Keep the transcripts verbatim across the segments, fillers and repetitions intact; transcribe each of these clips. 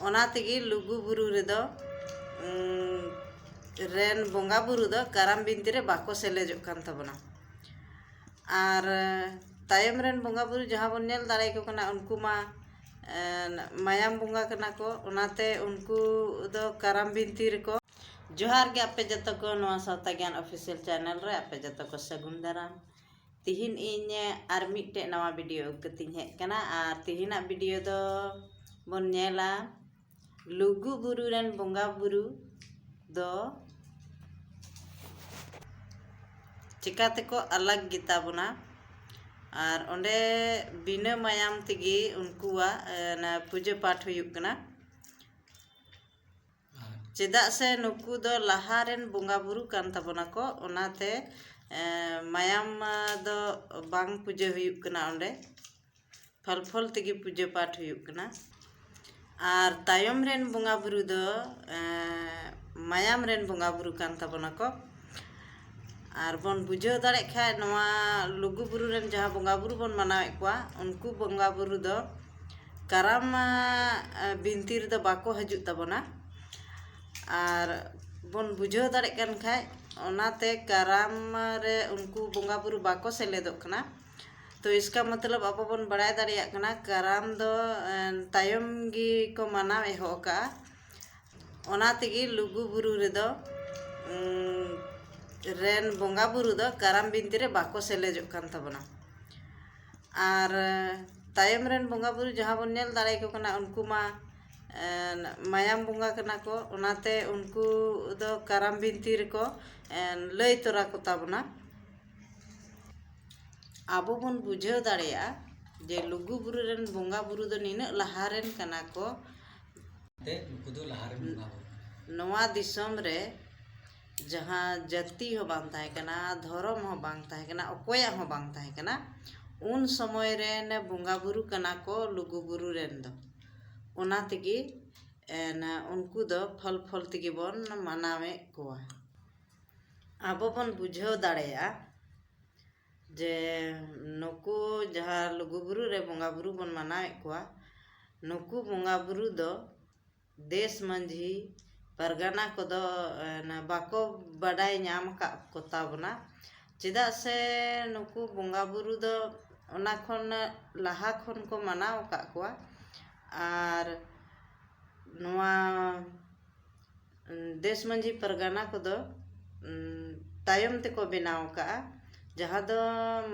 ᱚᱱᱟ ᱛᱮᱜᱮ ᱞᱩᱜᱩ ᱵᱩᱨᱩ ᱨᱮᱫᱚ ᱩᱸ, ᱨᱮᱱ ᱵᱚᱸᱜᱟ ᱵᱩᱨᱩ ᱫᱚ ᱠᱟᱨᱟᱢ ᱵᱤᱱᱛᱤ ᱨᱮ ᱵᱟᱠᱚ ᱥᱮᱞᱮᱫᱚᱜ ᱠᱟᱱ ᱛᱟᱵᱚᱱᱟ᱾ ᱟᱨ ᱛᱟᱭᱚᱢ ᱨᱮᱱ ᱵᱚᱸᱜᱟ ᱵᱩᱨᱩ ᱡᱟᱦᱟᱸ ᱵᱚᱱ ᱧᱮᱞ ᱫᱟᱲᱮᱭᱟᱠᱚ ᱠᱟᱱᱟ, ᱩᱱᱠᱩ ᱢᱟ ᱮᱸ, ᱢᱟᱭᱟᱢ ᱵᱚᱸᱜᱟ ᱠᱟᱱᱟ ᱠᱚ, ᱚᱱᱟᱛᱮ ᱩᱱᱠᱩ ᱫᱚ ᱠᱟᱨᱟᱢ ᱵᱤᱱᱛᱤ ᱨᱮᱠᱚ᱾ ᱡᱚᱦᱟᱨ ᱜᱮ ᱟᱯᱮ ᱡᱚᱛᱚ ᱠᱚ ᱱᱚᱣᱟ ᱥᱟᱶᱛᱟ ᱜᱮᱭᱟᱱ ᱚᱯᱷᱤᱥᱤᱭᱟᱞ ᱪᱮᱱᱮᱞ ᱨᱮ, ᱟᱯᱮ ᱡᱚᱛᱚ ᱠᱚ ᱥᱟᱹᱜᱩᱱ ᱫᱟᱨᱟᱢ᱾ ᱛᱤᱦᱤᱧ ᱤᱧ ᱟᱨ ᱢᱤᱫᱴᱮᱡ ᱱᱟᱣᱟ ᱵᱷᱤᱰᱤᱭᱳ ᱟᱹᱜᱩ ᱠᱟᱛᱮᱧ ᱦᱮᱡ ᱟᱠᱟᱱᱟ, ᱟᱨ ᱛᱤᱦᱤᱧᱟᱜ ᱵᱷᱤᱰᱤᱭᱳ ᱫᱚ ᱵᱚᱱ ᱧᱮᱞᱟ ᱞᱩᱜᱩ ᱵᱩᱨᱩ ᱨᱮᱱ ᱵᱚᱸᱜᱟ ᱵᱩᱨᱩ ᱫᱚ ᱪᱮᱠᱟ ᱛᱮᱠᱚ ᱟᱞᱟᱜᱽ ᱜᱮᱛᱟ ᱵᱚᱱᱟ, ᱟᱨ ᱚᱸᱰᱮ ᱵᱤᱱᱟᱹ ᱢᱟᱭᱟᱢ ᱛᱮᱜᱮ ᱩᱱᱠᱩᱣᱟᱜ ᱮ, ᱚᱱᱟ ᱯᱩᱡᱟᱹ ᱯᱟᱴ ᱦᱩᱭᱩᱜ ᱠᱟᱱᱟ᱾ ᱪᱮᱫᱟᱜ ᱥᱮ ᱱᱩᱠᱩ ᱫᱚ ᱞᱟᱦᱟ ᱨᱮᱱ ᱵᱚᱸᱜᱟ ᱵᱩᱨᱩ ᱠᱟᱱ ᱛᱟᱵᱚᱱᱟ ᱠᱚ, ᱚᱱᱟᱛᱮ ᱮ, ᱢᱟᱭᱟᱢ ᱫᱚ ᱵᱟᱝ ᱯᱩᱡᱟᱹ ᱦᱩᱭᱩᱜ ᱠᱟᱱᱟ ᱚᱸᱰᱮ᱾ ᱯᱷᱚᱞ ᱯᱷᱚᱞ ᱛᱮᱜᱮ ᱯᱩᱡᱟᱹ ᱯᱟᱴ ᱦᱩᱭᱩᱜ ᱠᱟᱱᱟ᱾ ᱟᱨ ᱛᱟᱭᱚᱢ ᱨᱮᱱ ᱵᱚᱸᱜᱟ ᱵᱩᱨᱩ ᱫᱚ ᱮᱸ, ᱢᱟᱭᱟᱢ ᱨᱮᱱ ᱵᱚᱸᱜᱟ ᱵᱩᱨᱩ ᱠᱟᱱ ᱛᱟᱵᱚᱱᱟ ᱠᱚ᱾ ᱟᱨ ᱵᱚᱱ ᱵᱩᱡᱷᱟᱹᱣ ᱫᱟᱲᱮᱜ ᱠᱷᱟᱡ, ᱱᱚᱣᱟ ᱞᱩᱜᱩ ᱵᱩᱨᱩ ᱨᱮᱱ ᱡᱟᱦᱟᱸ ᱵᱚᱸᱜᱟ ᱵᱩᱨᱩ ᱵᱚᱱ ᱢᱟᱱᱟᱣᱮᱫ ᱠᱚᱣᱟ, ᱩᱱᱠᱩ ᱵᱚᱸᱜᱟ ᱵᱩᱨᱩ ᱫᱚ ᱠᱟᱨᱟᱢ ᱮᱸ, ᱵᱤᱱᱛᱤ ᱨᱮᱫᱚ ᱵᱟᱠᱚ ᱦᱤᱡᱩᱜ ᱛᱟᱵᱚᱱᱟ᱾ ᱟᱨ ᱵᱚᱱ ᱵᱩᱡᱷᱟᱹᱣ ᱫᱟᱲᱮᱜ ᱠᱟᱱ ᱠᱷᱟᱡ, ᱚᱱᱟᱛᱮ ᱠᱟᱨᱟᱢ ᱨᱮ ᱩᱱᱠᱩ ᱵᱚᱸᱜᱟ ᱵᱩᱨᱩ ᱵᱟᱠᱚ ᱥᱮᱞᱮᱫᱚᱜ ᱠᱟᱱᱟ᱾ ᱛᱚ ᱤᱥᱠᱟ ᱢᱚᱛᱞᱚᱵ ᱟᱵᱚ ᱵᱚᱱ ᱵᱟᱲᱟᱭ ᱫᱟᱲᱮᱭᱟᱜ ᱠᱟᱱᱟ, ᱠᱟᱨᱟᱢ ᱫᱚ ᱮᱸ, ᱛᱟᱭᱚᱢ ᱜᱮᱠᱚ ᱢᱟᱱᱟᱣ ᱮᱦᱚᱵ ᱟᱠᱟᱫᱼᱟ᱾ ᱚᱱᱟ ᱛᱮᱜᱮ ᱞᱩᱜᱩ ᱵᱩᱨᱩ ᱨᱮᱫᱚ ᱩᱸ, ᱨᱮᱱ ᱵᱚᱸᱜᱟ ᱵᱩᱨᱩ ᱫᱚ ᱠᱟᱨᱟᱢ ᱵᱤᱱᱛᱤ ᱨᱮ ᱵᱟᱠᱚ ᱥᱮᱞᱮᱫᱚᱜ ᱠᱟᱱ ᱛᱟᱵᱚᱱᱟ᱾ ᱟᱨ ᱛᱟᱭᱚᱢ ᱨᱮᱱ ᱵᱚᱸᱜᱟ ᱵᱩᱨᱩ ᱡᱟᱦᱟᱸ ᱵᱚᱱ ᱧᱮᱞ ᱫᱟᱲᱮᱭᱟᱠᱚ ᱠᱟᱱᱟ, ᱩᱱᱠᱩ ᱢᱟ ᱮᱸ, ᱢᱟᱭᱟᱢ ᱵᱚᱸᱜᱟ ᱠᱟᱱᱟ ᱠᱚ, ᱚᱱᱟᱛᱮ ᱩᱱᱠᱩ ᱫᱚ ᱠᱟᱨᱟᱢ ᱵᱤᱱᱛᱤ ᱨᱮᱠᱚ ᱮᱸ, ᱞᱟᱹᱭ ᱛᱚᱨᱟ ᱠᱚ ᱛᱟᱵᱚᱱᱟ᱾ ᱟᱵᱚ ᱵᱚᱱ ᱵᱩᱡᱷᱟᱹᱣ ᱫᱟᱲᱮᱭᱟᱜᱼᱟ ᱡᱮ ᱞᱩᱜᱩ ᱵᱩᱨᱩ ᱨᱮᱱ ᱵᱚᱸᱜᱟ ᱵᱩᱨᱩ ᱫᱚ ᱱᱤᱱᱟᱹᱜ ᱞᱟᱦᱟ ᱨᱮᱱ ᱠᱟᱱᱟ ᱠᱚ᱾ ᱛᱮ ᱱᱩᱠᱩ ᱫᱚ ᱞᱟᱦᱟ ᱨᱮᱱ ᱵᱚᱸᱜᱟ ᱵᱩᱨᱩ ᱠᱟᱱᱟ᱾ ᱱᱚᱣᱟ ᱫᱤᱥᱚᱢ ᱨᱮ ᱡᱟᱦᱟᱸ ᱡᱟᱹᱛᱤ ᱦᱚᱸ ᱵᱟᱝ ᱛᱟᱦᱮᱸ ᱠᱟᱱᱟ, ᱫᱷᱚᱨᱚᱢ ᱦᱚᱸ ᱵᱟᱝ ᱛᱟᱦᱮᱸ ᱠᱟᱱᱟ, ᱚᱠᱚᱭᱟᱜ ᱦᱚᱸ ᱵᱟᱝ ᱛᱟᱦᱮᱸ ᱠᱟᱱᱟ, ᱩᱱ ᱥᱚᱢᱚᱭ ᱨᱮᱱ ᱵᱚᱸᱜᱟ ᱵᱩᱨᱩ ᱠᱟᱱᱟ ᱠᱚ ᱞᱩᱜᱩ ᱵᱩᱨᱩ ᱨᱮᱱ ᱫᱚ᱾ ᱚᱱᱟ ᱛᱮᱜᱮ ᱮᱱ, ᱩᱱᱠᱩ ᱫᱚ ᱯᱷᱚᱞ ᱯᱷᱚᱞ ᱛᱮᱜᱮ ᱵᱚᱱ ᱢᱟᱱᱟᱣᱮᱫ ᱠᱚᱣᱟ᱾ ᱟᱵᱚ ᱵᱚᱱ ᱵᱩᱡᱷᱟᱹᱣ ᱫᱟᱲᱮᱭᱟᱜᱼᱟ ᱡᱮ ᱱᱩᱠᱩ ᱡᱟᱦᱟᱸ ᱞᱩᱜᱩ ᱵᱩᱨᱩ ᱨᱮ ᱵᱚᱸᱜᱟ ᱵᱩᱨᱩ ᱵᱚᱱ ᱢᱟᱱᱟᱣᱮᱫ ᱠᱚᱣᱟ, ᱱᱩᱠᱩ ᱵᱚᱸᱜᱟ ᱵᱩᱨᱩ ᱫᱚ ᱫᱮᱥ ᱢᱟᱹᱡᱷᱤ ᱯᱟᱨᱜᱟᱱᱟ ᱠᱚᱫᱚ ᱮ, ᱵᱟᱠᱚ ᱵᱟᱰᱟᱭ ᱧᱟᱢ ᱟᱠᱟᱫ ᱠᱚᱛᱟ ᱵᱚᱱᱟ᱾ ᱪᱮᱫᱟᱜ ᱥᱮ ᱱᱩᱠᱩ ᱵᱚᱸᱜᱟ ᱵᱩᱨᱩ ᱫᱚ ᱚᱱᱟ ᱠᱷᱚᱱ ᱞᱟᱦᱟ ᱠᱷᱚᱱ ᱠᱚ ᱢᱟᱱᱟᱣ ᱟᱠᱟᱫ ᱠᱚᱣᱟ᱾ ᱟᱨ ᱱᱚᱣᱟ ᱫᱮᱥ ᱢᱟᱹᱡᱷᱤ ᱯᱟᱨᱜᱟᱱᱟ ᱠᱚᱫᱚ ᱛᱟᱭᱚᱢ ᱛᱮᱠᱚ ᱵᱮᱱᱟᱣ ᱟᱠᱟᱫᱼᱟ, ᱡᱟᱦᱟᱸ ᱫᱚ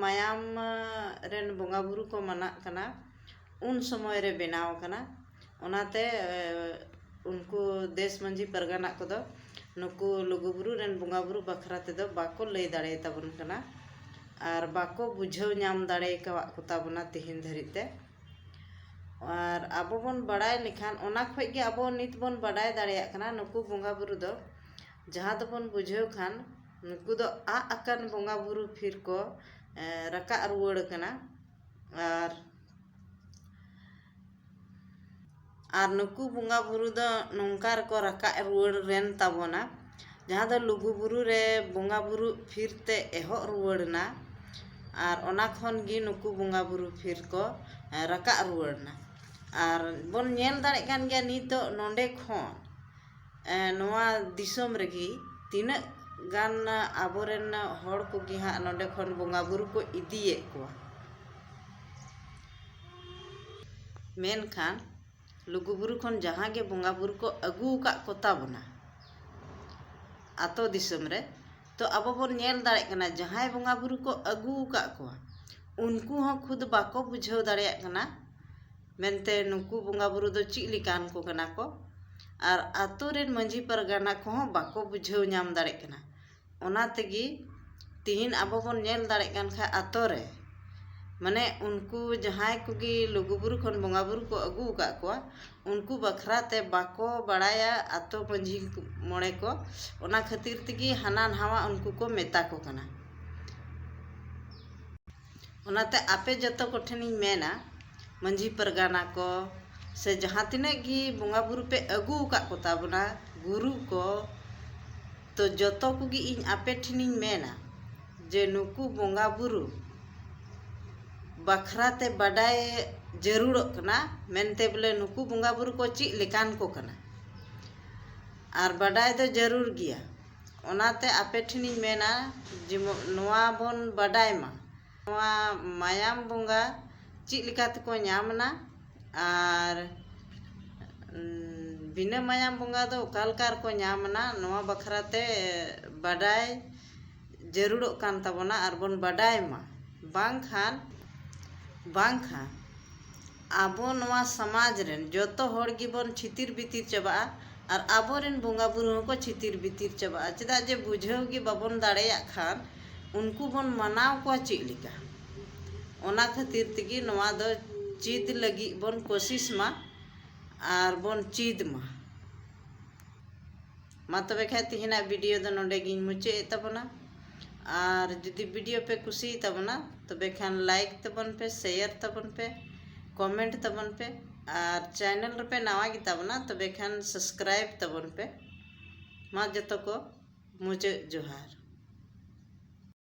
ᱢᱟᱭᱟᱢ ᱨᱮᱱ ᱵᱚᱸᱜᱟ ᱵᱩᱨᱩ ᱠᱚ ᱢᱟᱱᱟᱜ ᱠᱟᱱᱟ, ᱩᱱ ᱥᱚᱢᱚᱭ ᱨᱮ ᱵᱮᱱᱟᱣ ᱟᱠᱟᱱᱟ᱾ ᱚᱱᱟᱛᱮ ᱩᱱᱠᱩ ᱫᱮᱥ ᱢᱟᱹᱡᱷᱤ ᱯᱟᱨᱜᱟᱱᱟ ᱠᱚᱫᱚ ᱱᱩᱠᱩ ᱞᱩᱜᱩᱵᱩᱨᱩ ᱨᱮᱱ ᱵᱚᱸᱜᱟ ᱵᱩᱨᱩ ᱵᱟᱠᱷᱨᱟ ᱛᱮᱫᱚ ᱵᱟᱠᱚ ᱞᱟᱹᱭ ᱫᱟᱲᱮᱭᱟᱛᱟᱵᱚᱱ ᱠᱟᱱᱟ ᱟᱨ ᱵᱟᱠᱚ ᱵᱩᱡᱷᱟᱹᱣ ᱧᱟᱢ ᱫᱟᱲᱮ ᱟᱠᱟᱫ ᱠᱚᱛᱟ ᱵᱚᱱᱟ ᱛᱮᱦᱮᱧ ᱫᱷᱟᱹᱨᱤᱡ ᱛᱮ᱾ ᱟᱨ ᱟᱵᱚ ᱵᱚᱱ ᱵᱟᱲᱟᱭ ᱞᱮᱠᱷᱟᱱ, ᱚᱱᱟ ᱠᱷᱚᱡ ᱜᱮ ᱟᱵᱚ ᱱᱤᱛ ᱵᱚᱱ ᱵᱟᱰᱟᱭ ᱫᱟᱲᱮᱭᱟᱜ ᱠᱟᱱᱟ ᱱᱩᱠᱩ ᱵᱚᱸᱜᱟ ᱵᱩᱨᱩ ᱫᱚ, ᱡᱟᱦᱟᱸ ᱫᱚᱵᱚᱱ ᱵᱩᱡᱷᱟᱹᱣ ᱠᱷᱟᱱ, ᱱᱩᱠᱩ ᱫᱚ ᱟᱜ ᱟᱠᱟᱱ ᱵᱚᱸᱜᱟ ᱵᱩᱨᱩ ᱯᱷᱤᱨ ᱠᱚ ᱮ, ᱨᱟᱠᱟᱵ ᱨᱩᱣᱟᱹᱲ ᱠᱟᱱᱟ᱾ ᱟᱨ ᱟᱨ ᱱᱩᱠᱩ ᱵᱚᱸᱜᱟ ᱵᱩᱨᱩ ᱫᱚ ᱱᱚᱝᱠᱟ ᱨᱮᱠᱚ ᱨᱟᱠᱟᱵ ᱨᱩᱣᱟᱹᱲ ᱞᱮᱱ ᱛᱟᱵᱚᱱᱟ, ᱡᱟᱦᱟᱸ ᱫᱚ ᱞᱩᱜᱩ ᱵᱩᱨᱩ ᱨᱮ ᱵᱚᱸᱜᱟ ᱵᱩᱨᱩ ᱯᱷᱤᱨ ᱛᱮ ᱮᱦᱚᱵ ᱨᱩᱣᱟᱹᱲ ᱮᱱᱟ᱾ ᱟᱨ ᱚᱱᱟ ᱠᱷᱚᱱ ᱜᱮ ᱱᱩᱠᱩ ᱵᱚᱸᱜᱟ ᱵᱩᱨᱩ ᱯᱷᱤᱨ ᱠᱚ ᱮ, ᱨᱟᱠᱟᱵ ᱨᱩᱣᱟᱹᱲ ᱮᱱᱟ᱾ ᱟᱨ ᱵᱚᱱ ᱧᱮᱞ ᱫᱟᱲᱮᱭᱟᱜ ᱠᱟᱱ ᱜᱮᱭᱟ ᱱᱤᱛᱚᱜ ᱱᱚᱰᱮ ᱠᱷᱚᱱ ᱮ, ᱱᱚᱣᱟ ᱫᱤᱥᱚᱢ ᱨᱮᱜᱮ ᱛᱤᱱᱟᱹᱜ ᱜᱟᱱ ᱟᱵᱚᱨᱮᱱ ᱦᱚᱲ ᱠᱚᱜᱮ ᱦᱟᱸᱜ ᱱᱚᱰᱮ ᱠᱷᱚᱱ ᱵᱚᱸᱜᱟ ᱵᱩᱨᱩ ᱠᱚ ᱤᱫᱤᱭᱮᱫ ᱠᱚᱣᱟ᱾ ᱢᱮᱱᱠᱷᱟᱱ ᱞᱩᱜᱩᱵᱩᱨᱩ ᱠᱷᱚᱱ ᱡᱟᱦᱟᱸ ᱜᱮ ᱵᱚᱸᱜᱟ ᱵᱩᱨᱩ ᱠᱚ ᱟᱹᱜᱩ ᱟᱠᱟᱫ ᱠᱚᱛᱟ ᱵᱚᱱᱟ ᱟᱛᱳ ᱫᱤᱥᱚᱢ ᱨᱮ, ᱛᱚ ᱟᱵᱚ ᱵᱚᱱ ᱧᱮᱞ ᱫᱟᱲᱮᱭᱟᱜ ᱠᱟᱱᱟ ᱡᱟᱦᱟᱸᱭ ᱵᱚᱸᱜᱟ ᱵᱩᱨᱩ ᱠᱚ ᱟᱹᱜᱩ ᱟᱠᱟᱫ ᱠᱚᱣᱟ, ᱩᱱᱠᱩ ᱦᱚᱸ ᱠᱷᱩᱫ ᱵᱟᱠᱚ ᱵᱩᱡᱷᱟᱹᱣ ᱫᱟᱲᱮᱭᱟᱜ ᱠᱟᱱᱟ ᱢᱮᱱᱛᱮ ᱱᱩᱠᱩ ᱵᱚᱸᱜᱟ ᱵᱩᱨᱩ ᱫᱚ ᱪᱮᱫ ᱞᱮᱠᱟᱱ ᱠᱚ ᱠᱟᱱᱟ ᱠᱚ᱾ ᱟᱨ ᱟᱛᱳ ᱨᱮᱱ ᱢᱟᱹᱡᱷᱤ ᱯᱟᱨᱜᱟᱱᱟ ᱠᱚᱦᱚᱸ ᱵᱟᱠᱚ ᱵᱩᱡᱷᱟᱹᱣ ᱧᱟᱢ ᱫᱟᱲᱮᱭᱟᱜ ᱠᱟᱱᱟ᱾ ᱚᱱᱟ ᱛᱮᱜᱮ ᱛᱤᱦᱤᱧ ᱟᱵᱚ ᱵᱚᱱ ᱧᱮᱞ ᱫᱟᱲᱮᱭᱟᱜ ᱠᱟᱱ ᱠᱷᱟᱡ ᱟᱛᱳ ᱨᱮ, ᱢᱟᱱᱮ ᱩᱱᱠᱩ ᱡᱟᱦᱟᱸᱭ ᱠᱚᱜᱮ ᱞᱩᱜᱩᱵᱩᱨᱩ ᱠᱷᱚᱱ ᱵᱚᱸᱜᱟ ᱵᱩᱨᱩ ᱠᱚ ᱟᱹᱜᱩ ᱟᱠᱟᱫ ᱠᱚᱣᱟ, ᱩᱱᱠᱩ ᱵᱟᱠᱷᱨᱟ ᱛᱮ ᱵᱟᱠᱚ ᱵᱟᱲᱟᱭᱟ ᱟᱛᱳ ᱢᱟᱹᱡᱷᱤ ᱢᱚᱬᱮ ᱠᱚ᱾ ᱚᱱᱟ ᱠᱷᱟᱹᱛᱤᱨ ᱛᱮᱜᱮ ᱦᱟᱱᱟ ᱱᱟᱣᱟ ᱩᱱᱠᱩ ᱠᱚ ᱢᱮᱛᱟ ᱠᱚ ᱠᱟᱱᱟ᱾ ᱚᱱᱟᱛᱮ ᱟᱯᱮ ᱡᱚᱛᱚ ᱠᱚᱴᱷᱮᱱᱤᱧ ᱢᱮᱱᱟ, ᱢᱟᱹᱡᱷᱤ ᱯᱟᱨᱜᱟᱱᱟ ᱠᱚ ᱥᱮ ᱡᱟᱦᱟᱸ ᱛᱤᱱᱟᱹᱜ ᱜᱮ ᱵᱚᱸᱜᱟ ᱵᱩᱨᱩ ᱯᱮ ᱟᱹᱜᱩ ᱟᱠᱟᱫ ᱠᱚ ᱛᱟᱵᱚᱱᱟ, ᱜᱩᱨᱩ ᱠᱚ, ᱛᱚ ᱡᱚᱛᱚ ᱠᱚᱜᱮ ᱤᱧ ᱟᱯᱮ ᱴᱷᱮᱱᱤᱧ ᱢᱮᱱᱟ ᱡᱮ ᱱᱩᱠᱩ ᱵᱚᱸᱜᱟ ᱵᱩᱨᱩ ᱵᱟᱠᱷᱨᱟ ᱛᱮ ᱵᱟᱰᱟᱭ ᱡᱟᱹᱨᱩᱲᱚᱜ ᱠᱟᱱᱟ ᱢᱮᱱᱛᱮ, ᱵᱚᱞᱮ ᱱᱩᱠᱩ ᱵᱚᱸᱜᱟ ᱵᱩᱨᱩ ᱠᱚ ᱪᱮᱫ ᱞᱮᱠᱟᱱ ᱠᱚ ᱠᱟᱱᱟ᱾ ᱟᱨ ᱵᱟᱰᱟᱭ ᱫᱚ ᱡᱟᱹᱨᱩᱲ ᱜᱮᱭᱟ᱾ ᱚᱱᱟᱛᱮ ᱟᱯᱮ ᱴᱷᱮᱱᱤᱧ ᱢᱮᱱᱟ, ᱡᱮᱢᱚᱱ ᱱᱚᱣᱟ ᱵᱚᱱ ᱵᱟᱰᱟᱭ ᱢᱟ, ᱱᱚᱣᱟ ᱢᱟᱭᱟᱢ ᱵᱚᱸᱜᱟ ᱪᱮᱫ ᱞᱮᱠᱟ ᱛᱮᱠᱚ ᱧᱟᱢ ᱮᱱᱟ, ᱟᱨ, ᱩᱢ, ᱵᱤᱱᱟᱹ ᱢᱟᱭᱟᱢ ᱵᱚᱸᱜᱟ ᱫᱚ ᱚᱠᱟ ᱞᱮᱠᱟ ᱨᱮᱠᱚ ᱧᱟᱢ ᱮᱱᱟ, ᱱᱚᱣᱟ ᱵᱟᱠᱷᱨᱟ ᱛᱮ ᱵᱟᱰᱟᱭ ᱡᱟᱹᱨᱩᱲᱚᱜ ᱠᱟᱱ ᱛᱟᱵᱚᱱᱟ ᱟᱨ ᱵᱚᱱ ᱵᱟᱰᱟᱭ ᱢᱟ᱾ ᱵᱟᱝᱠᱷᱟᱱ, ᱵᱟᱝᱠᱷᱟᱱ ᱟᱵᱚ ᱱᱚᱣᱟ ᱥᱚᱢᱟᱡᱽ ᱨᱮᱱ ᱡᱚᱛᱚ ᱦᱚᱲ ᱜᱮᱵᱚᱱ ᱪᱷᱤᱛᱤᱨ ᱵᱤᱛᱤᱨ ᱪᱟᱵᱟᱜᱼᱟ ᱟᱨ ᱟᱵᱚᱨᱮᱱ ᱵᱚᱸᱜᱟ ᱵᱩᱨᱩ ᱦᱚᱸᱠᱚ ᱪᱷᱤᱛᱤᱨ ᱵᱤᱛᱤᱨ ᱪᱟᱵᱟᱜᱼᱟ᱾ ᱪᱮᱫᱟᱜ ᱡᱮ ᱵᱩᱡᱷᱟᱹᱣ ᱜᱮ ᱵᱟᱵᱚᱱ ᱫᱟᱲᱮᱭᱟᱜ ᱠᱷᱟᱱ ᱩᱱᱠᱩ ᱵᱚᱱ ᱢᱟᱱᱟᱣ ᱠᱚᱣᱟ ᱪᱮᱫ ᱞᱮᱠᱟ? ᱚᱱᱟ ᱠᱷᱟᱹᱛᱤᱨ ᱛᱮᱜᱮ ᱱᱚᱣᱟ ᱫᱚ ᱪᱮᱫ ᱞᱟᱹᱜᱤᱫ ᱵᱚᱱ ᱠᱳᱥᱤᱥ ᱢᱟ ᱟᱨ ᱵᱚᱱ ᱪᱮᱫ ᱢᱟ᱾ ᱢᱟ ᱛᱚᱵᱮ ᱠᱷᱟᱡ ᱛᱮᱦᱮᱧᱟᱜ video ᱫᱚ ᱱᱚᱰᱮ ᱜᱤᱧ ᱢᱩᱪᱟᱹᱫ ᱮᱫ ᱛᱟᱵᱚᱱᱟ᱾ ᱟᱨ ᱡᱩᱫᱤ video ᱯᱮ ᱠᱩᱥᱤᱭᱟᱜ ᱛᱟᱵᱚᱱᱟ, ᱛᱚᱵᱮ ᱠᱷᱟᱱ like ᱛᱟᱵᱚᱱ ᱯᱮ, share ᱛᱟᱵᱚᱱ ᱯᱮ, comment ᱛᱟᱵᱚᱱ ᱯᱮ, ᱟᱨ channel ᱨᱮᱯᱮ ᱱᱟᱣᱟ ᱜᱮ ᱛᱟᱵᱚᱱᱟ, ᱛᱚᱵᱮ ᱠᱷᱟᱱ subscribe ᱛᱟᱵᱚᱱ ᱯᱮ᱾ ᱢᱟ ᱡᱚᱛᱚ ᱠᱚ ᱢᱩᱪᱟᱹᱫ ᱡᱚᱦᱟᱨ᱾